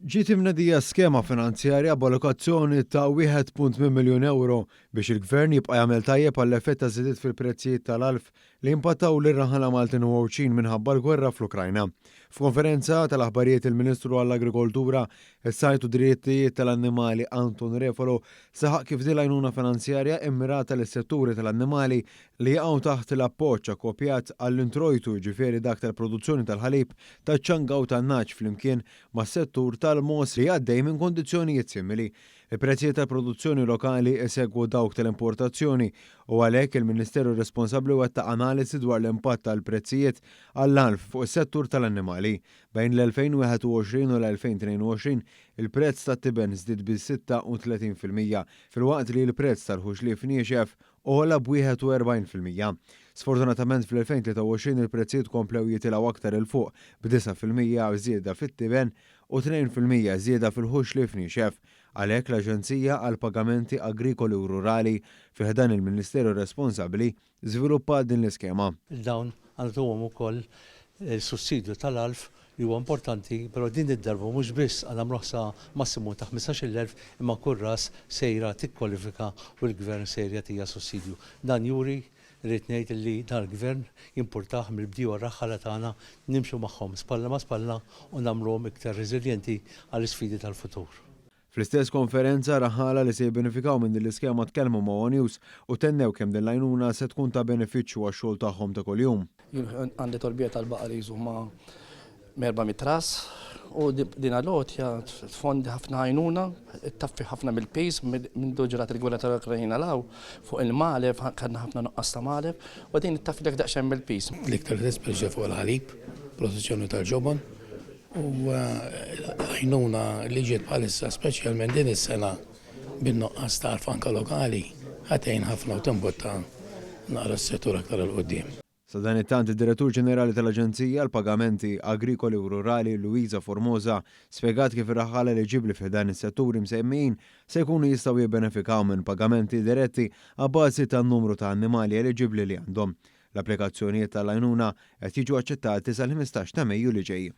Ġiet imnedija skema finanzjarja b'allokazzjoni ta' 1.8 miljun ewro biex il-Gvern jibqa' jagħmel tajjeb għall-effett ta' żidiet fil-prezzijiet tal-għalf li impattaw lir-raħħala Maltin u Għawdxin minħabba l-gwerra fl-Ukrajna. F'konferenza tal-aħbarijiet il-Ministru għall-Agrikoltura, is-Sajd u Drittijiet tal-Annimali Anton Refalo saħaq kif din l-għajnuna finanzjarja immirata lis-setturi tal-annimali li jaqgħu taħt l-appoġġ akkoppjat għall-introjtu jiġifieri dak tal-produzzjoni tal-ħalib, taċ-ċanga u tan-nagħaġ flimkien mas-settur tal-mogħoż li għaddej minn kundizzjonijiet simili. Il-prezzijiet tal-produzzjoni lokali isegwu dawk tal-importazzjoni u għalhekk il-Ministeru responsabbli wettaq analiżi dwar l-impatt tal-prezzijiet għall-għalf fuq is-settur tal-annimali. Bejn l-2021 u l-2022, il-prezz tat-tiben żdied bi 36% filwaqt li l-prezz tal-ħuxlief niexef ogħla b'41%. Sfortunatament fl-2023 il-prezzijiet komplew jitilgħu aktar 'il fuq b'9% żieda fit-tiben u 2% żieda fil-ħuxlief niexef. Għalhekk l-Aġenzija għall-Pagamenti Agrikoli u Rurali fi ħdan il-Ministeru responsabbli żviluppat din l-iskema. Dawn għandhom ukoll il-sussidju tal-għalf li huwa importanti, però din id-darba mhux biss għandna nagħmluh sa massimu ta' 15,000 imma kull ras sejra tikkwalifika u l-gvern sejr jagħtiha sussidju. Dan juri rrid ngħid li dan il-gvern jimpurtah mill-bdiewa raħħala tagħna nimxu magħhom spalla ma' spalla u nagħmluhom iktar reżiljenti għall-isfidi tal-futur. Fl-istess konferenza raħħala li se jibbenefikaw minn din l-iskema tkellmu ma' One News u tennew kemm din l-għajnuna se tkun ta' benefiċċju għax-xogħol tagħhom ta' kuljum. Jien għandi torbija tal-baqar jiżu ma' 400 ras u din għal-għotja tfondi ħafna għajnuna, taffi ħafna mill-piż minn ġrat il-gwerra tal-Ukrajina law fuq il-magħlef, kellna ħafna nuqqas ta' magħlef u din taffi dak daqsxejn mill-piż. L-iktar tispeċa fuq il-ħalib, produzzjoni tal-ġobon u għajnuna li ġiet bħalissa speċjalment din is-sena bin-nuqqas ta' anka lokali ħa tgħin ħafna u timbotta naqra s-settur aktar 'il quddiem. Sadanittant id-Direttur Ġenerali tal-Aġenzija għall-Pagamenti Agrikoli u Rurali Luisa Formosa spjegat kif ir-raħħala eliġibbli fi dan is-setturi msemmijin se jkunu jistgħu jibbenefikaw minn pagamenti diretti abbażi tan-numru ta' annimali eliġibbli li għandhom. L-applikazzjonijiet tal-għajnuna qed jiġu aċċettati sal-15 ta' Mejju li ġej.